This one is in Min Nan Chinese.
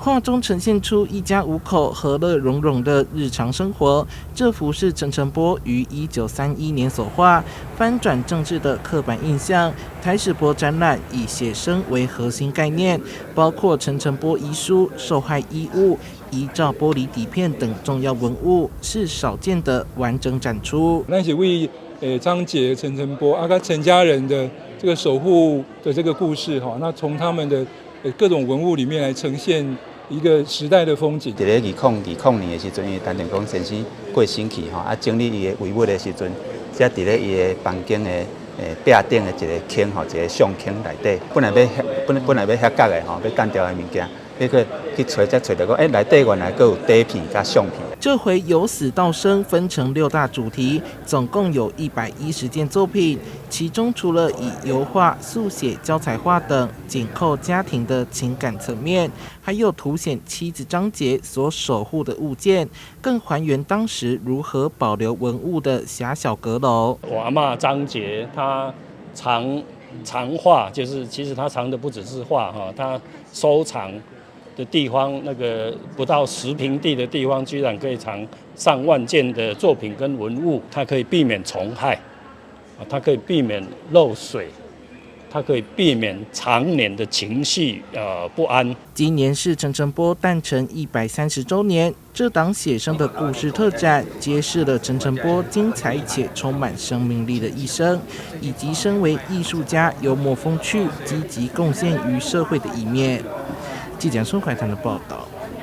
畫中呈現出一家五口和樂融融的日常生活。這幅是陳澄波於1931年所畫，翻轉政治的刻板印象。台史博展覽以寫生為核心概念，包括陳澄波遺書、受害衣物、遺照玻璃底片等重要文物，是少見的完整展出。咱是為張捷、陳澄波啊，佮陳家人的這個守護的這個故事哈，那從他們的各種文物裡面來呈現一個時代的風景。佇咧2020年的時陣，因為陳建功先生過身去吼，啊整理伊的遺物的時陣，才佇咧伊的房間的壁頂的一个坑吼，一个相坑內底，本來欲遐角的吼，欲幹掉的物件，彼個去揣才揣著講，欸，內底原來閣有底片佮相片。這回由死到生分成六大主題，總共有110件作品，其中除了以油畫、速寫、膠彩畫等緊扣家庭的情感層面，還有凸顯妻子張捷所守護的物件，更還原當時如何保留文物的狹小閣樓。我阿嬤張捷，她藏藏畫，就是其實她藏的不只是畫哈，她收藏的地方，那個不到10平地的地方，居然可以藏上萬件的作品跟文物。它可以避免蟲害，啊，它可以避免漏水，它可以避免常年的情緒不安。今年是陳澄波誕辰130週年，這檔寫生的故事特展，揭示了陳澄波精彩且充滿生命力的一生，以及身為藝術家幽默風趣、積極貢獻於社會的一面。記者孫懷談的報道。